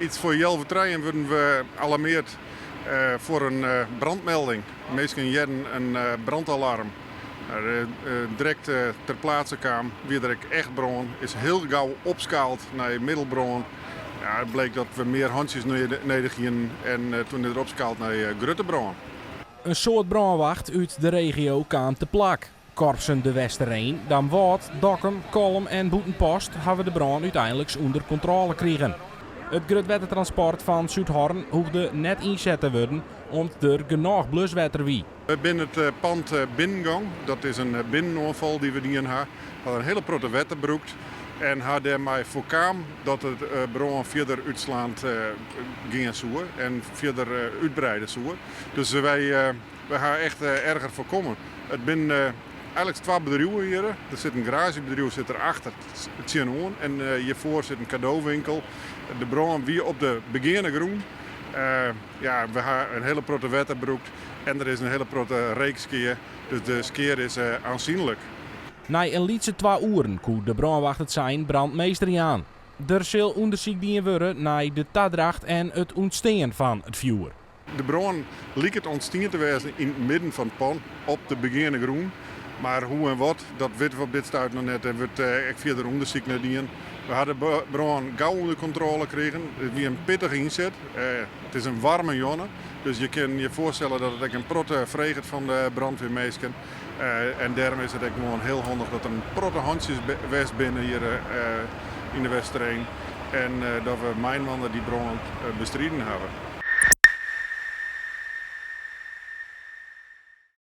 Iets foar healwei trijen wurden we alarmeard foar in brandmelding. Minsken hearden in brandalarm. Direkt ter plaatse kaam wie der ek echt brân. Is hiel gau opskaald nei middelbrân. Ja, it bleek dat we mear hantsjes nedich hienen en toen is der opskaald nei grutte brân. In soad brânwacht út de regio kaam te plak. Korpsen De Westereen, Damwâld, Dokkum, Kollum en Bûtenpost hawwe de brân úteinliks ûnder kontrôle krigen. It grutwettertransport fan Súdhorn hoegde net ynset te wurden om't der genôch bluswetter wie. We binne it pand binnengong. Dat is in binnenoanfal dy't we dien ha. We ha in hiele protte wetter brûkt en ha dêrmei foarkaam dat de brân fierder útslaand gean soe en fierder útbreide soe. Dus wy ha echt erger foarkommen. It binne eigenliks twa bedriuwen hjir. Der sit in garaazjebedriuw sit der achter tsjinoan en hjirfoar sit in kadowinkel. De brân wie op de begeane grûn. Ja, we ha in hiele protte wetter brûkt en der is in hiele protte reekskea, dus de skea is aansienlik. Nei in lytse twa oeren koe de brânwacht it sein brand meester jaan. Der sil ûndersyk dien wurde nei de tadracht en it ûntstean fan it fjoer. De brân liket ûntstien te wêzen yn it midden fan it pân op de begeane grûn. Mar hoe en wat, dat witte we op dit stuit noch net. Dêr wurdt ek fierder ûndersyk nei dien. We ha de brân gau ûnder kontrôle krigen. It wie in pittige ynset. It is in waarme jonne, dus je kinne je foarstelle dat it ek in protte freget fan de brandweerminsken. En dêrom is it ek gewoan hiel handich dat der in protte hantsjes west binne hjir yn de Westereen en dat we mei-inoar dy brân bestriden hawwe.